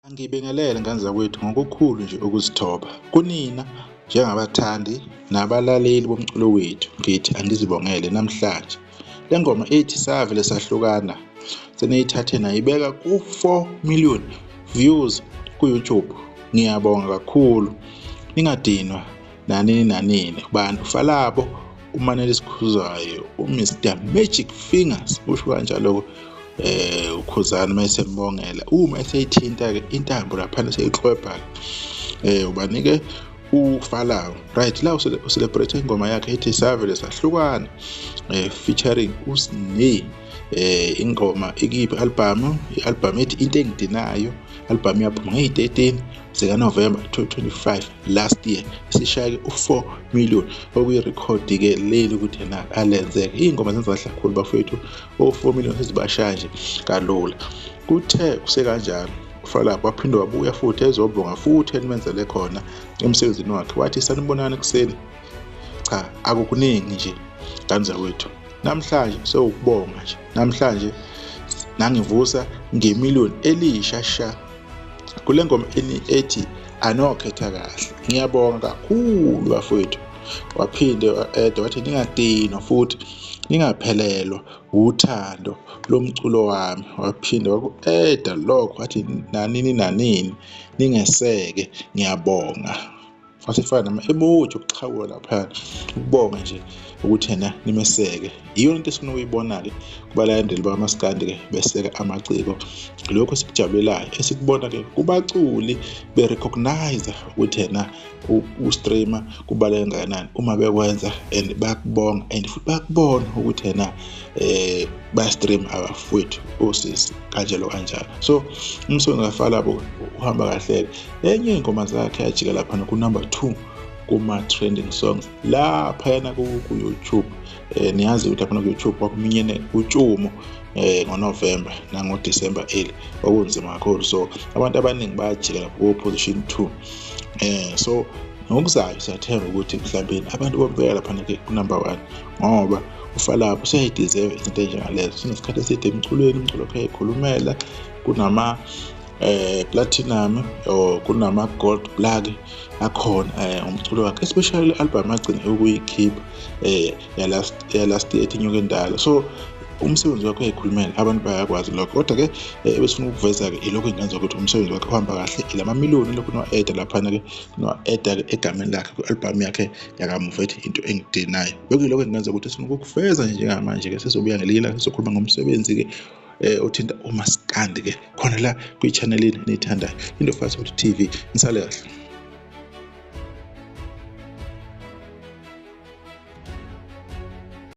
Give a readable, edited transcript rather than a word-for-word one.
Angibingelele ngane zakwethu ngokukhulu nje ukuzithoba kunina njengabathandi nabalaleli bomculo wethu, ngithi angizibongele namhlanje. Le ngoma ethi Savele Sahlukana seniyithathe nayibeka ku-4 million views ku-YouTube. Ngiyabonga kakhulu, ningadinwa nanini nanini. Bantu Falabo, uManeli Sikhuzwayo, uMr Magic Fingers usho kanjalo uKhuzani mayesembongela uma eseyithinta ke intambo laphana eseyiklwebha ke ubanike uFalawo. Right, la ucelebrate ingoma yakhe ethi Savele Sahlukana featuring uSne. Ingoma ikiphi album? I-album ethi Into Engidinayo. Album yaphuma ngeyi-13 zikaNovember 2025 last year, sishayeke u-4 million, okuyirekhodi-ke leli ukuthi yena alenzeke. Iy'ngoma zenza kahle kakhulu bafowethu, o-4 million sezibashaya nje kalula. Kuthe kusekanjalo uFalabo waphinde wabuya futhi ezobonga futhi enimenzele khona emsebenzini wakhe, wathi sanibonani ekuseni. Cha, akukuningi nje ngane zakwethu, namhlanje sewukubonga nje, namhlanje nangivusa ngemiliyoni elisha sha kule ngoma ethi Anokhetha Kahle. Ngiyabonga kakhulu bafowethu. Waphinde wa-eda wathi ningadinwa futhi ningaphelelwa uthando lomculo wami. Waphinde waku-eda lokho wathi nanini nanini ningeseke, ngiyabonga. Wasefaka nama-emoji okuxhawula laphayana ukubonga nje ukuthi yena nimeseke. Iyona into esifuna ukuyibona-ke kubalandeli bakamaskandi-ke, beseka amaciko. Lokhu esikujabulelayo esikubona-ke kubaculi be-recognize ukuthi yena u-streamer kubaluleke kangakanani uma bekwenza, and bayakubonga and futhi bayakubona ukuthi yena baya-stream abafowethu osisi kanjalo kanjalo. So umsebenzi kaFalabo uhamba kahle-ke. Enye iy'ngoma zakhe yajika laphana ku-number 2 kuma-trending songs laphayana ku-YouTube. Niyazi ukuthi laphana ku-YouTube kwakuminyene utshumo ngoNovember nangoDecember early, kwakunzima kakhulu, so abantu abaningi bayajika lapho ku-position 2. So ngokuzayo siyathemba ukuthi mhlawumbe abantu bombeka laphana-ke ku-number 1, ngoba uFalabo useyayideserve izinto ey'njengalezo. Sinesikhathi eside emculweni, umculo wakhe uyayikhulumela, kunama platinum or kunama gold plug akhona umculo wakhe, especially album agcine ukuyikhipha ya last year ethi Inyuka Endala. So umsebenzi wakhe uyayikhulumela, abantu bayakwazi lokho. Kodwa-ke ebesifuna ukuveza-ke ilokhu engenza ukuthi umsebenzi wakhe uhamba kahle, ilamamiliyoni lokhu niwa-eda laphana-ke, niwa-eda-ke egameni lakhe ku-album yakhe yakamuva ethi Into Engidinayo. Bekuyilokho engenza ukuthi sifuna ukukuveza njengamanje-ke. Sizobuya ngelinye ilanga sizokhuluma ngomsebenzi-ke othinta umaskandi-ke khona la kwi-channel eniyithandayo, Into Fast TV. Nisale kahle.